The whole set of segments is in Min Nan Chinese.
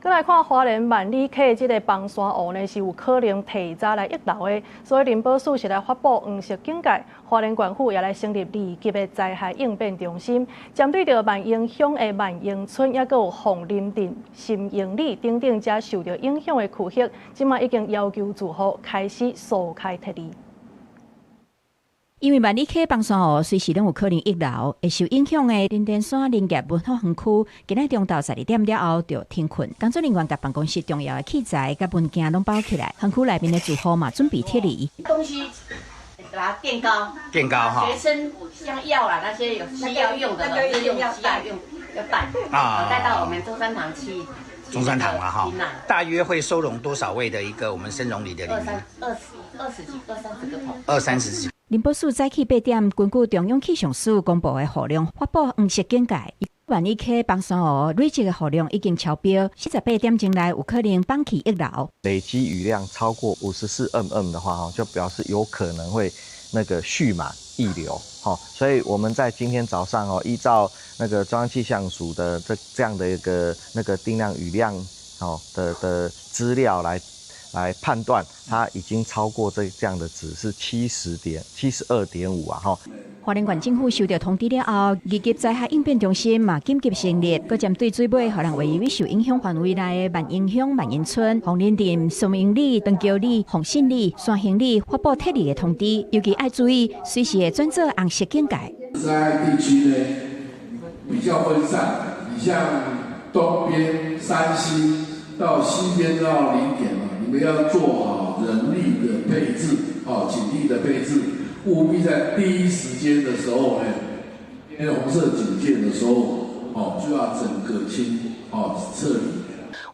閣來看花蓮萬里溪這个崩山湖呢，是有可能提早來溢流的，所以林保署是來發布黃色警戒，花蓮縣府也來成立二級的災害應變中心，針對著萬榮鄉的萬榮村，抑閣有鳳林鎮、新營里等等遮受著影響的區域，這馬已經要求住戶開始疏開撤離。因為萬里溪崩山湖隨時攏有可能溢流，會受影響的林田山林業文化園區，今仔中晝12點了後就停困，工作人員共辦公室重要的器材佮文件攏包起來，園區內面的住戶嘛準備撤離。東西把它墊高，墊高哈。學生像藥啦，那些有需要用的，那用需要用要帶啊，帶到我們中山堂去。中山堂啊哈，大約會收容多少位的一個我們深榮里的里民？二十幾、二三十個頭。二三十幾。林保署早起8點，根據中央氣象署公布的雨量，發布黃色警戒。萬里溪崩山湖累積的雨量已經超標，48點鐘內有可能崩起溢流。累積雨量超過54 mm 的話，就表示有可能會那個蓄滿溢流。所以我們在今天早上哦，依照那個中央氣象署的這樣的一個那個定量雨量哦的資料來判斷，它已經超過這樣的值是72.5啊！哈。花蓮縣政府收到通知了後，二級災害應變中心嘛緊急成立，閣針對水尾予人位於受影響範圍內的萬榮鄉萬榮村、鳳林鎮、松營里、長橋里、鳳信里、山興里發布撤離的通知，尤其愛注意隨時會轉做紅色警戒。災害地區呢比較分散，你像東邊三星到西邊到林田嘛。你們要做好人力的配置，哦，警力的配置，務必在第一時間的時候呢，因為紅色警戒的時候，哦，就要整個清，哦，撤離。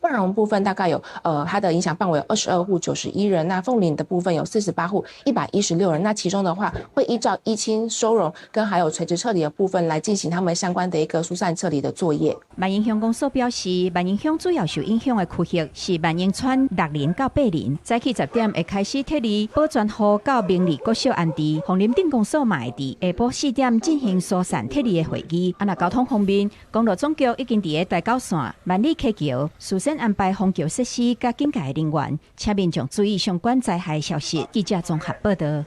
萬榮部分大概有，它的影響範圍有22戶91人。那鳳林的部分有48戶116人。那其中的話，會依照依親收容跟還有垂直撤離的部分來進行他們相關的一個疏散撤離的作業。萬榮鄉公所表示，萬榮鄉主要受影響的區域是萬榮村六林到八林，早起10點會開始撤離保全戶到明里國小安置。鳳林鎮公所嘛會佇下晡4點進行疏散撤離的會議。啊，若交通方面，公路總局已經佇个台九線萬里溪橋事先安排封橋設施佮警戒人員，請民眾注意相關災害消息。記者綜合報道。